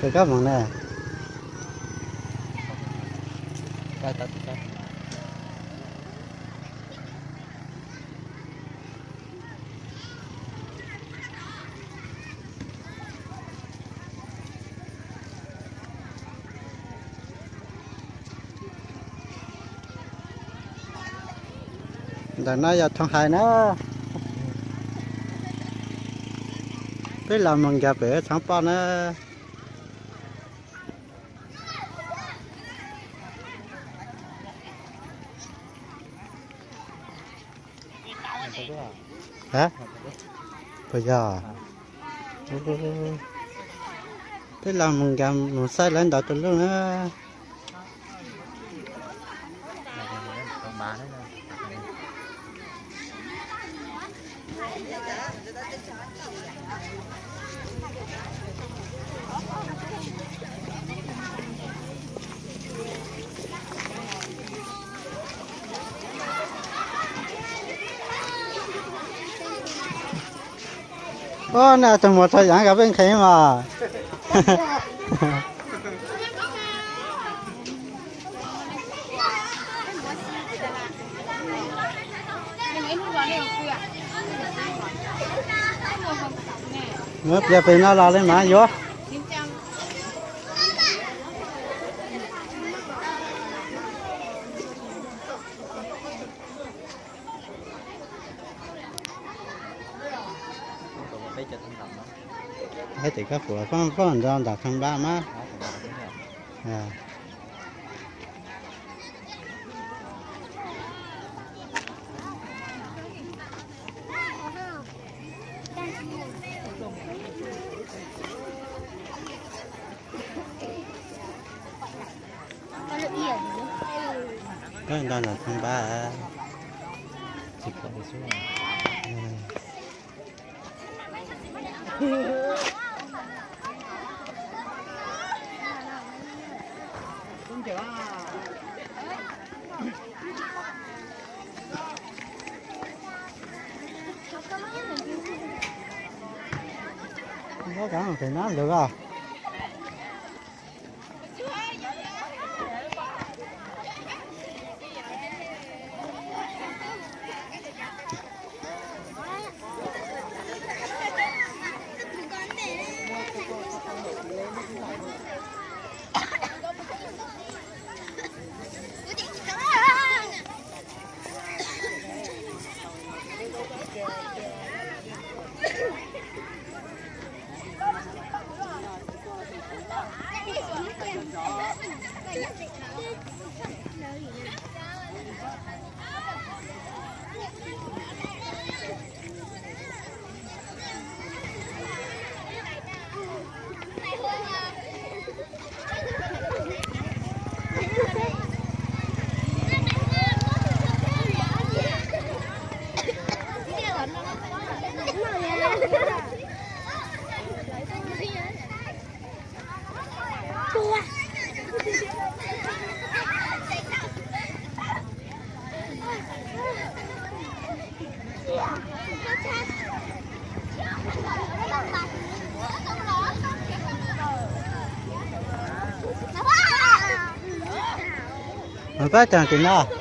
Koj moog na. Ntawm no yog Thoo Hais na. Peb los mus nkag pem tshoob poj na. Puas yog? Peb los mus nkag mus saib lawv ntaus tus luj na. Ua, na tug muag rau yaav kov peb nqhes mas. Muab piav pem no los li mas yuav. Hais tias koj pum koj nrog nram thaj npab mas. Koj nrog nram thaj npab. Ntawd a. Pab tag tim no.